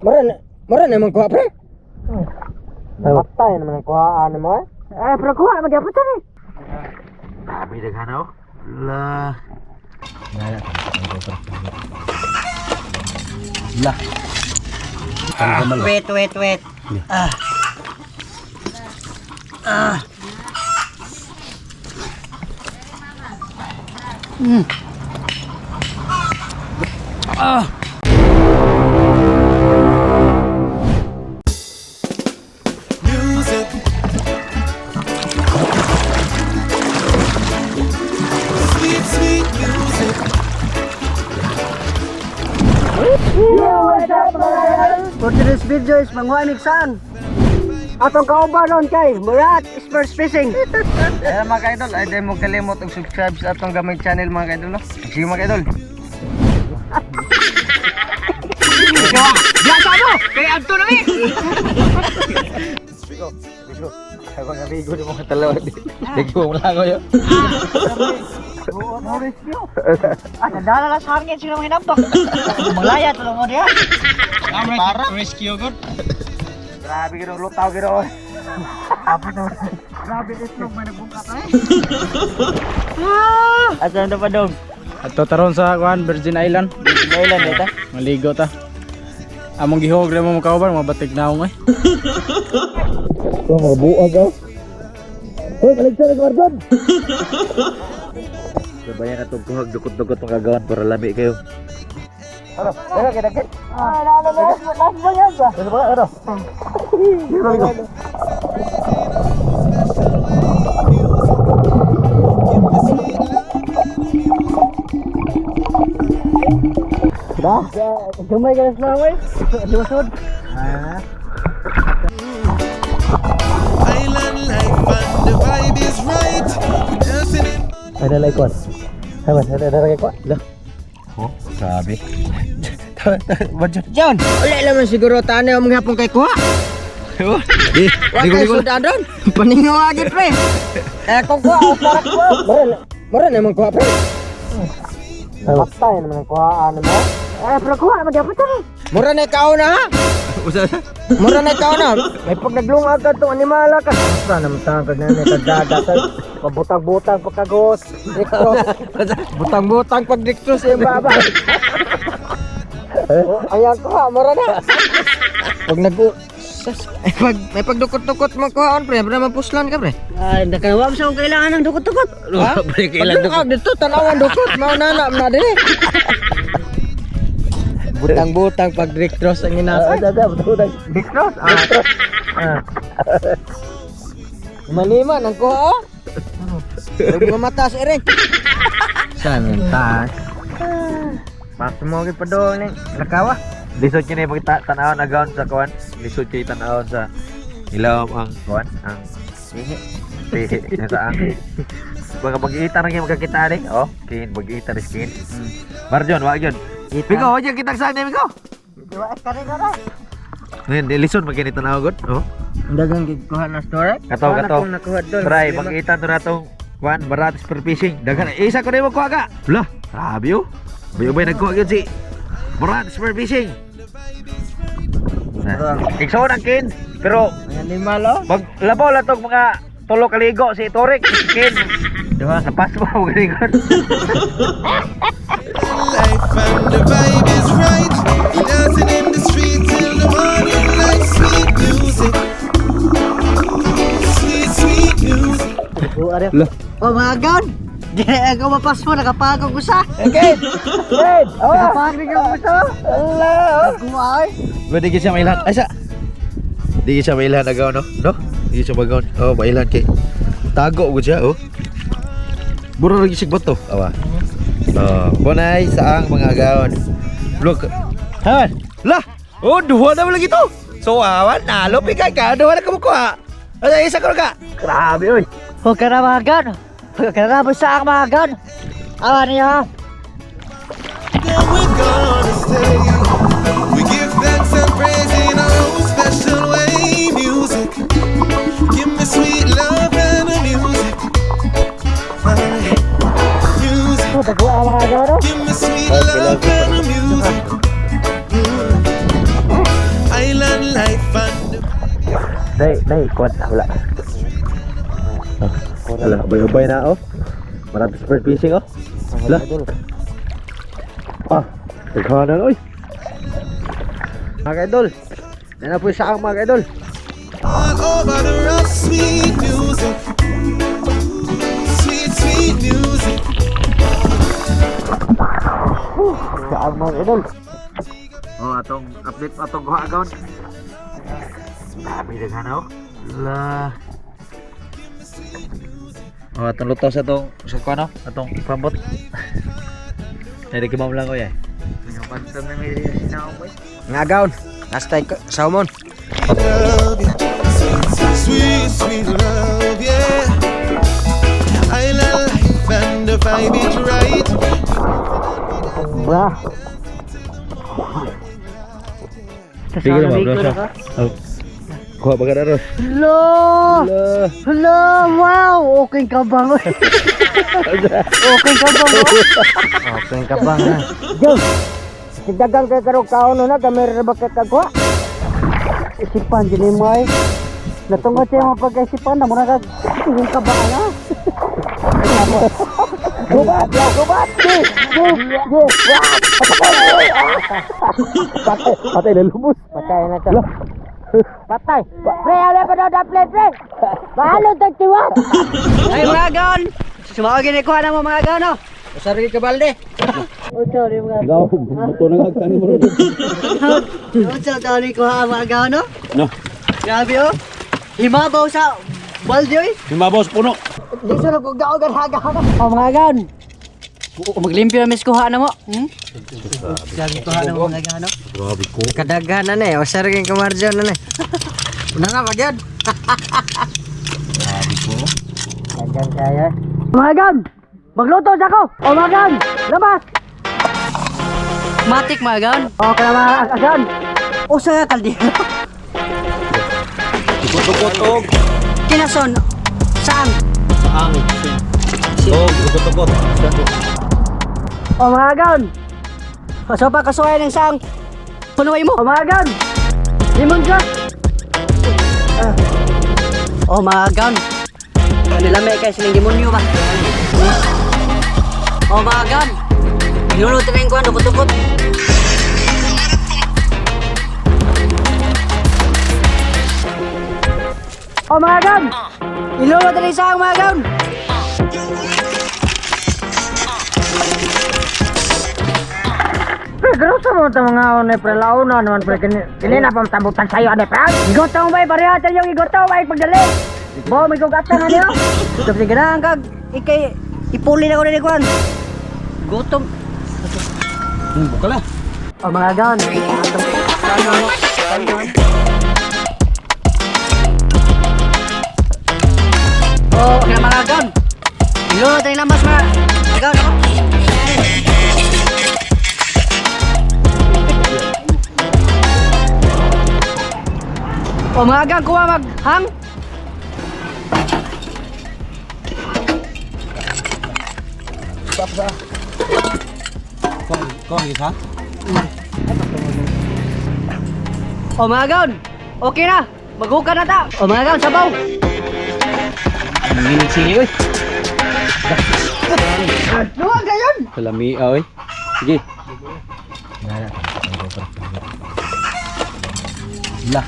Mura naman kuha, pre. Patay naman ang kuhaan mo eh. Eh, pero kuha magyapon ta ni. Grabe daghan oh. La. La. Wait, wait, wait. Ah. Ah. Ah. Music. Sweet, sweet music. Yo, what's up, mga idol? For today's video is manguha mig saan? Atong kauban kay Murat Spurs Fishing. Ayan, mga kaidol, ay di mo kalimot og subscribe sa atong gamay channel, mga kaidol, no? Sige, mga kaidol. Biasa mo! Kay Anto na eh! Ako nga bigo ni mga talawa di. Di ko mo yo. Ah, nadala lang sa hangin sila mga hinambak. Malaya tulong mo diya. Para rescue god. Grabe gid lutaw gid oh. Grabe itlog may nagbungka ka eh. Asa na pa dong? Ato taron sa kuan Virgin Island. Virgin Island eta. Maligo ta. Among gihog ra mo makauban mga batig naong eh. Ko mga buag oh. Hoy, balik sa nagwardon. Sabayan na itong kuhag, dukot-dukot ang kagawan para lami kayo. Ano? Daghan kay daghan. Ah, na na na na yan ba? Ano ba? Ano? Dah, gamay ka na sa mga Di ba? Island life and the vibe is right. We're dancing in. Ano like kon? Haman, ano ano kay ko? Lah. Oh, sabi. Badyo. John, wala naman siguro tani ang mga hapon kay kuha. Di, Wa kay sudan doon. Paningaw agad, pre. Eh kung kuha, para kuha. Mura naman kuha, pre. Patay naman ang kuhaan mo. Eh, pero kuha magyapon ta ni. Mura na ikaw na ha. Mura na ikaw na. May pag naglungag ka itong animala ka. Basta naman tangkag na ni kagdagat. Pabutang-butang pagkagos. Diktos. Butang-butang pag diktos yung baba. Oh, ayan kuha, mura na. Pag nag Ay, pag may pagdukot-dukot mo kuhaan, pre, pre mapuslan ka, pre. Ah, nakawam sa akong kailangan ng dukot-dukot. Ha? Pag dito tanawan dukot, mao na na na din. Butang-butang pag diktos ang inasa. Butang. Dikros? Ah. Ah. Maniman ang kuha oh. Huwag mga mata sa ere. Saan ang taas? Paso mo pa doon eh. Lakawa. Lisod kini pag tanawon agaon sa kuan. Lisod kay tanawon sa ilawom ang kuan ang Sihi. sihi sa ang mga pag-iita ra gyud magkakita ni. Oh, kin pag-iita rin kin. Marjon, wa gyud. Bigo, wa gyud kitang saan ni Bigo. Wa ka rin ora. Ngayon, di lisod man kini tanaw gud. Oh. Dagang gigkuha na store. Kato, kato. Akong nakuha doon. Try pag-iita to na tong kuan baratis per fishing. Daghan isa ko nimo kuha ka. Lah, grabe oh. Ubay-ubay nagkuha gyud si Baratis per fishing. Igsoon ang kin, pero Ang animal oh. Pag labaw lang tong mga tulo kaligo si Torik, si Ken. Diba? Napas mo ang galingon. Life and the vibe is right. We're dancing in the street till the morning light. Sweet music. Sweet, sweet music. Oh, mga gaon. Di ako mapas mo, nakapagod ko sa. Okay. Ken. Oh. Nakapagod ko sa. Allah. oh. Kuha ay. Pwede ka siya mailhan. Ay sa. Di ka siya mailhan agaw no? No? Di siya magaw. Oh, mailhan kay. Tago ko siya oh. Buro lagi sig bato. Awa. Oh, bonay sa ang mga agaon. Look. Ha? Lah. Oh, duha na lagi to. So awan nalo pikay ka duha na ka mo kuha. Ay, isa ko ka. Grabe oy. Huwag ka na mga gaon. Huwag ka na sa ang mga gaon. Awa niya ha. Then we're gonna stay. We give thanks and praise in our own special way. Music. Give me sweet love and the music. Alright. Music. Dagwa mga gaon. Give me sweet love and the music. Nay, nay, kuwan, wala. Oh, wala, ubay-ubay na oh. Marami sport fishing oh. Wala. Ah, naghanan oy. Mga kaidol. Yan na po sa ang mga kaidol. All over the rough, sweet music. Sweet, sweet music. Sa ang mga idol. Oh, atong update atong kuha agaw. Grabe daghan oh. La. Oh, atong luto sa atong sa kuha no? Atong pambot. Ay, nagkibam lang ko eh. Nga gaon. Hasta salmon. Love, yeah. Sweet, sweet love, yeah. I love life and the vibe is right. Wala. Sige naman, bro. Oh. Kuha ba ka na ron? Hello! Hello! Wow! Okay ka bang? Okay ka bang? Okay ka ba nga? Yo. Sidagang kay karong kaon na kamera ba kay kagwa? Isipan din mo ay. Natungod siya mga pagkaisipan na muna kag yung ka ba na? Gubat, gubat. Gi, gi, gi. Patay, patay na lubos. Patay na to. Patay. Pre, ala pa daw pre, pre. Bahalo tag tiwat. Ay mga gaon! Sumawag gini kuha na mo mga gaon oh. Usar ka balde. Ocho ni mga Gaw, buto na nga kani mo. Ocho daw ni kuha mga gaon oh. No. Grabe oh. Himabaw sa balde oy. Himabaw sa puno. Di sa nagugdaog ang haga. Oh mga gaon. Maglimpyo na mis kuha na mo. Hmm? Grabe kuha na mo mga gaon oh. Grabe ko. Kadaghan na eh. Usar kay kamarjon na eh. Una na pagyod. Grabe ko. Daghan kayo. Mga gaon! Magluto sa ako! O mga gaon! Labas! Matik mga gaon. Okay na mga gaon. Usa nga kaldero. Tukot-tukot. Kinason. Saan? Ang. Oh, tukot-tukot. O mga gaon. Kaso pa kasuhay ng sang. Punuin mo. O mga gaon. Limon ka. Ah. O mga gaon. Kanilame kay silang demonyo ba? O mga gaon. Iluluto na yung kuwan, tukot-tukot. O mga gaon. Iluluto na yung sang mga gaon. Pre, grosa mo ta mga one pre launa naman pre kini kini na pamtambutan sayo ane pre. Igotaw ba pareha tayo igotaw ay pagdali. Bo may gugatan na niyo. Tapos ganahan kag ikay ipuli na ko ni kuan. Gutom. Buka la. O mga gaon. Oh, okay na mga gaon. Ilo tayo lamas mga gaon ako. O mga gaon, kuha maghang. Kuha isa. O mga gaon, okay na. Maghuka na ta. O mga gaon, sabaw. Nginig sili oy. Luwag gayon. Kalami oy. Sige. La.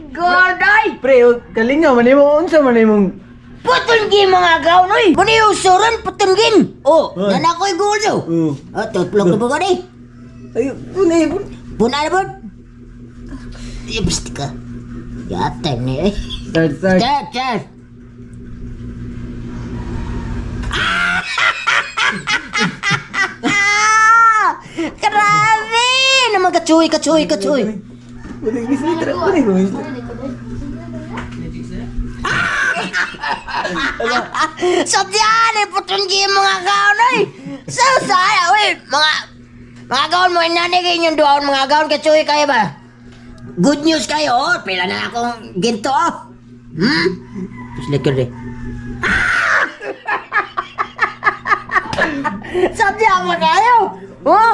Gordoy! Pre, kalinga man nimo unsa man nimong Putunggin mga gaon, oy! Muna yung suron, putunggin! Oh, nana ko'y gulo! Oh, tutlog na ba ka ni? Ay, punay pun. Puna na ba? Ipst ka. Yata ni eh. Start start. Char, char! Grabe! Naman katsuy, katsuy, katsuy! Punay bisitra, punay ko bisitra. So diyan eh, putunggin mga gaon, oy! So, saya, oy! Mga gaon mo, inanigin yung duwaon mga gaon, katsuy kayo ba? Good news kayo, oh! Pila na akong ginto, oh! Hmm? Tapos likod eh. Sadya mo kayo! Oh?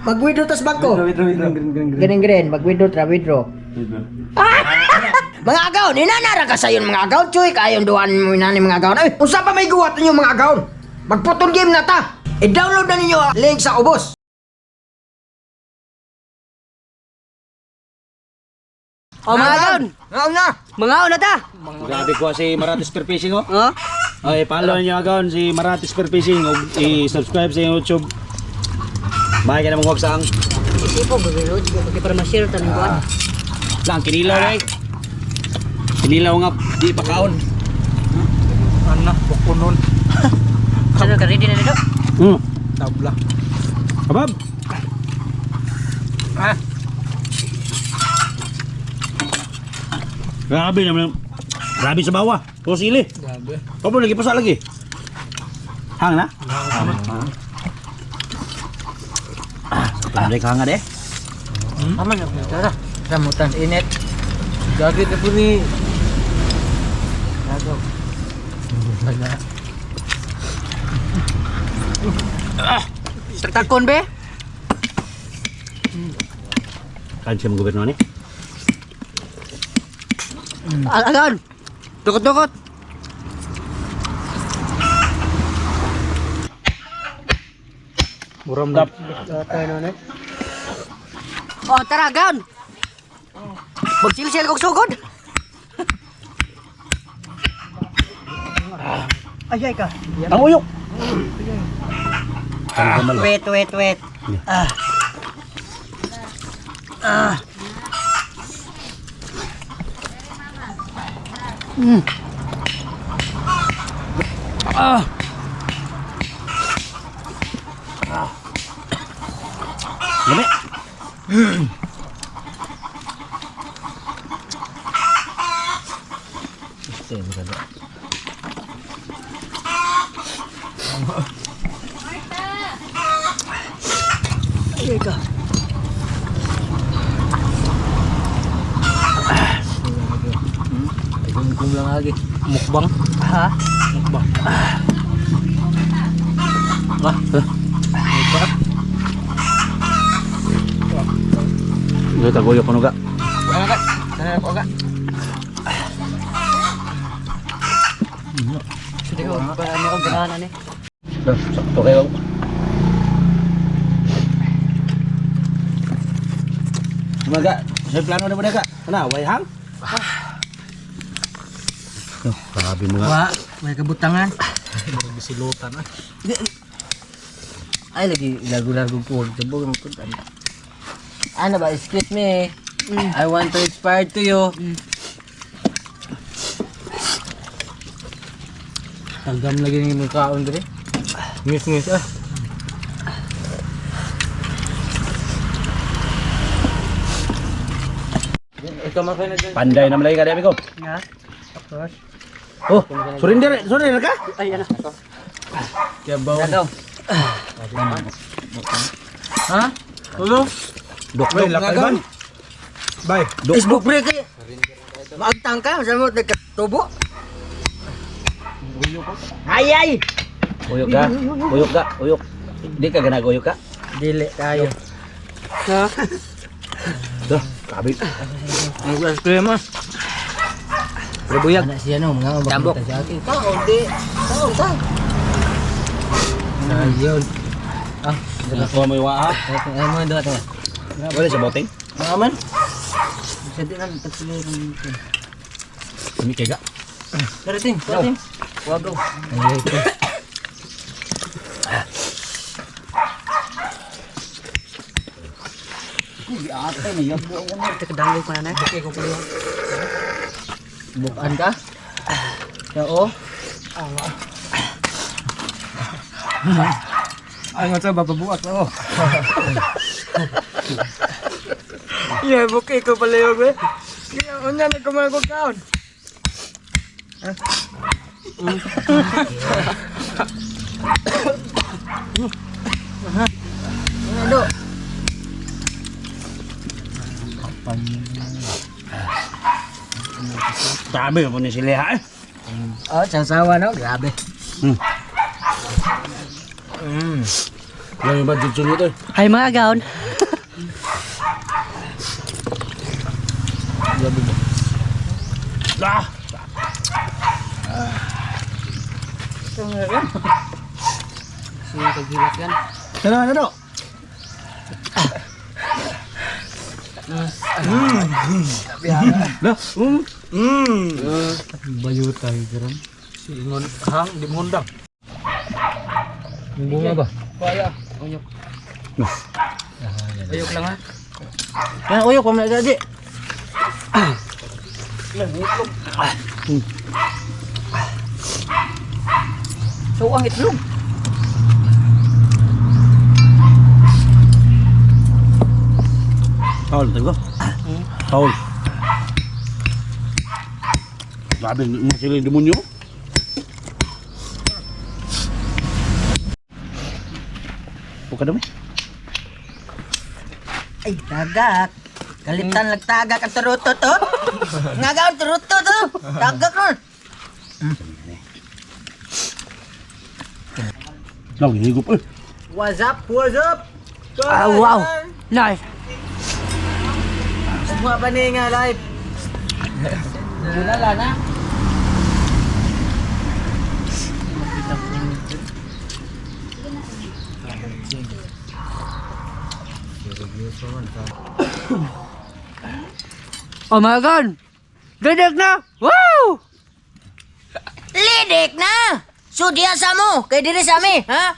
Mag-withdraw tas bangko. Green green, mag-withdraw tra withdraw. Mga agaw, ninanara ka sayon mga agaw, chuy kayon duan mo inani mga agaw. Ay, unsa pa may guwat ninyo mga agaw? Magputol game na ta. I-download na ninyo ang link sa ubos. O mga agaw. Ngaon na. Mga na ta. Grabe ko si Maratis Per Fishing oh. Oh. Ay, follow niyo agaw si Maratis Per Fishing ug i-subscribe sa iyong YouTube. Bye ka na mong sang. Isipo gagawin ko kay para ma-share taning kuan. Lang kinilaw eh. Kinilaw nga di pa kaon. Ano, pukunon. Sino ka ready na dito? Tabla. Abab. Ah. Grabe naman. Grabe sa bawa. Puro sili. Grabe. Opo, lagi pusa lagi. Hang na? Ah, sa hanga de. Aman na tara. Samutan init. Gagit na po ni. Gagaw. Wala. Taktakon be. Kan siya gobyerno ni. Agaw. Dukot-dukot. Buram dap. Oh, tara, gaon. Magsil-sil kog sugod. Ay, ay ka. Ang uyok. Wait, wait, wait. Ah. Ah. Ah. Lami. Ay, ay ka. Gum lang lagi. Mukbang. Ha? Mukbang. Ah. Ito taguyok kuno ga. Wala ka. Sana ko ka. Sige ko, para ano ko ganahan eh. Sakto kayo. Maga, sa plano na mo na ka. Ana, way hang? Oh, grabe mga. Wa, may kabutangan. Bisilutan ah. Ay lagi lagu-lagu po tubog mo pud. Ano ba, excuse me. I want to inspire to you. Tagam lagi ni mong kaon diri. Ngis-ngis ah. Ikaw man kayo na dyan. Panday naman lagi ka di amigo. Ha? Oh, surrender, surrender ka? Ay, ano. Kaya bawon. Agaw. Ha? Tulo? Dok, dok nga gaon. Bye. Facebook break eh. Maagtang ka, sa mo nagkatubo. Ay ay. Uyok ka. Uyok ka, uyok. Di ka ganag uyok ka. Dili tayo. Ha? Dah, grabe. Ang ice cream ah. Rebuyag. Anak siya no, mga Tambok. sa akin. Kaon di. Kaon ta. Ayun. Ah, Nakuha mo yung waa. ay mo do ta. Wala sa boteng. Mga man. Sa di lang tatlo rin. Kami kay ga. Karating, karating. Wagaw. Ay ay. Takdanggo ko na na. Okay ko pala. Bukan ka? Oo. Ay, nga sa bababuak na oh. Yeah, buki ko pala yun eh. Kaya, unya na kumain ko kaon. Ano? Grabe mo ni sila eh. Oh, sasawa no, grabe. Wala yung budget sunod eh. Hi mga gaon. Ah! Ano, ano, ano? Ingon hang di mongundang. Bunga ba? Ayok lang ha. Yan, uyok, pamilya dadi. So ang itlog. Paul, tago. Paul. Grabe, mo sila yung demonyo. Buka dami. Ay, tagak. Kalitan lagtagak ang turuto to. Nga gaon turuto to. Tagak ron. Lang, hinigop eh. What's up? What's up? Ah, wow. Nice. Mga pa ni nga live. Wala na. Oh my God! Gadag na! Wow! Lidik na. So diya sa mo, kay diri sa mi, ha?